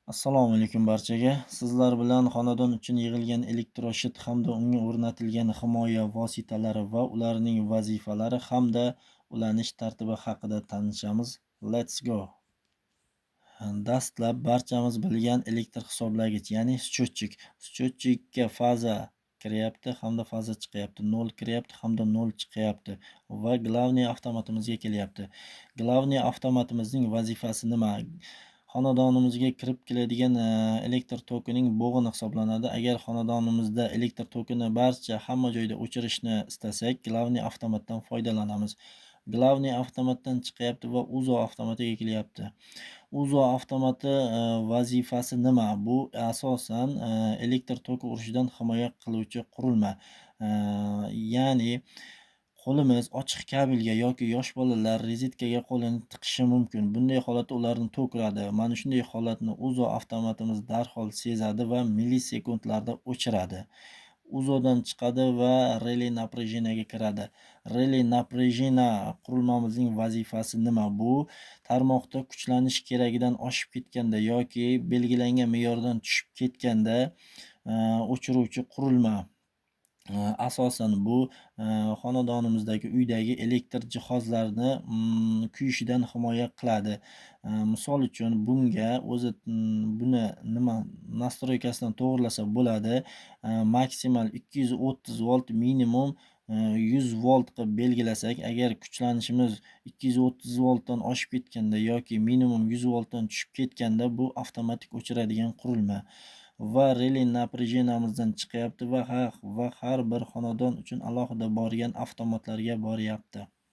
Assalomu alaykum barchaga. Sizlar bilan xonadon uchun yig'ilgan elektroshit hamda unga o'rnatilgan himoya vositalari va ularning vazifalari hamda ulanish tartibi haqida tanishamiz. Let's go. Dastlab barchamiz bilgan elektr hisoblagich, ya'ni счетчик. Счетчикka faza kiryapti hamda faza chiqyapti. 0 kiryapti hamda 0 chiqyapti va главный avtomatimizga kelyapti. Главный avtomatimizning vazifasi nima? Xonadonimizga kirib keladigan elektr tokining bo'g'ini hisoblanadi. Agar xonadonimizda elektr tokini barcha hamma joyda o'chirishni istasak, главный avtomatdan foydalanamiz. Главный avtomatdan chiqyapti va УЗО avtomatiga kelyapti. УЗО avtomati vazifasi nima? Bu asosan elektr toki urishidan himoya qiluvchi qurilma. Ya'ni qo'limiz ochiq kabelga yoki yosh bolalar rozetkaga qo'lini tiqishi mumkin. Bunday holatda ularni tok uradi. Mana shunday holatni УЗО avtomatimiz darhol sezadi va millisekundlarda o'chiradi. УЗОdan chiqadi va реле напряжения ga kiradi. Реле напряжения qurilmamizning vazifasi nima? Bu tarmoqda kuchlanish keragidan oshib ketganda yoki belgilangan me'yordan tushib ketganda o'chiruvchi qurilma. Asosan bu xonadonimizdagi, uydagi elektr jihozlarni kuyishidan himoya qiladi. Misol uchun, bunga o'zi buni nima настройка sidan to'g'rilasa bo'ladi. Maksimal 230 volt, minimum 100 volt qilib belgilasak, agar kuchlanishimiz 230 voltdan oshib ketganda yoki minimum 100 voltdan tushib ketganda, bu avtomatik o'chiradigan qurilma. Va реле напряжения mizdan chiqyapti va har bir xonadon uchun alohida borgan avtomatlarga boryapti.